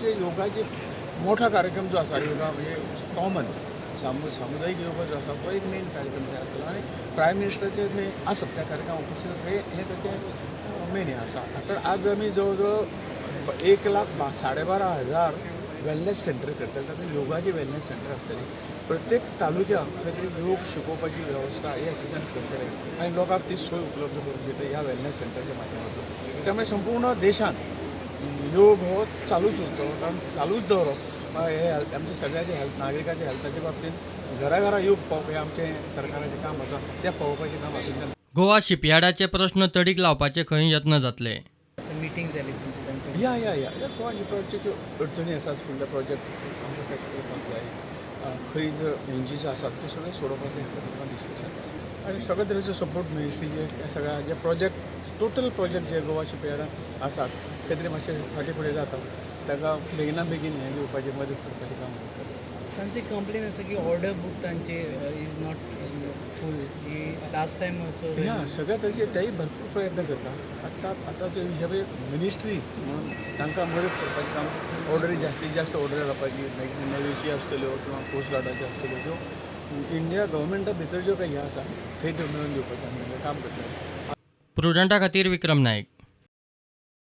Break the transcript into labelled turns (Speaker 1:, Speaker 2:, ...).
Speaker 1: जे योगाचे मोठा कार्यक्रम जो आसा, योगा म्हणजे कॉमन सामुदायिक योगा जो आसा तो एक मेन कार्यक्रम थंय आसतलो आनी प्रायम मिनिस्टराचे थंय आसप, त्या कार्यक्रमा उपस्थित हे हे ताचें मेन हें आसा. कारण आज आमी जवळ जवळ 1,12,500 वेलनेस सेंटर करतले. तातूंत योगाची वेलनेस सेंटर आसतली. प्रत्येक तालुक्याक खंय तरी योग शिकोवपाची वेवस्था हे हातूंतल्यान करतले आनी लोकांक ती सोय उपलब्ध करून दितले ह्या वेलनेस सेंटरच्या माध्यमातून. त्यामुळे संपूर्ण देशांत योग हो चालूच उरतलो, कारण चालूच दवरप हे आमच्या सगळ्याचे हेल्थ, नागरिकाच्या हेल्थाच्या बाबतींत घरा घरा योग पावप हें आमचें सरकाराचें काम आसा. तें पावोवपाचें काम हातूंतल्यान.
Speaker 2: गोवा शिपयार्डाचे प्रश्न तडीक लावपाचे खंय यत्न जातले?
Speaker 3: मिटींग जाली तुमची तांची?
Speaker 1: या या या या गोवा शिपयार्डच्यो ज्यो अडचणी आसात, फुडले प्रोजेक्ट आमकां कशें करपाक जाय, खंय जो हेंजीस आसात ते सगळे सोडोवपाचें आमकां डिस्कशन आनी सगळे तरेचो सपोर्ट मिनिस्ट्रीचे त्या सगळ्या जे प्रोजेक्ट, टोटल प्रोजेक्ट जे गोवा शिपयार्डान आसात ते तरी मातशे फाटीं फुडें जाता, ताका बेगिना बेगीन हें दिवपाचें, मदत करपाचें काम करतले.
Speaker 3: तांची कंप्लेन आसा की ऑर्डर बूक तांची is not full he last time also.
Speaker 1: ह्या सगळ्या तरेचे तेय भरपूर प्रयत्न करता. आतां आतां ते हे मिनिस्ट्री म्हणून तांकां मदत करपाचें काम, ऑर्डरी जास्तीत जास्त ऑर्डर घालपाची, मागीर नेवीची आसतल्यो किंवा कोस्ट गार्डाच्यो आसतल्यो, ज्यो इंडिया गव्हर्मेंटा भितर ज्यो काही हें आसा थंय त्यो मेळोवन दिवपाचें आमी काम करतले.
Speaker 2: प्रुडंटा खातीर विक्रम नायक.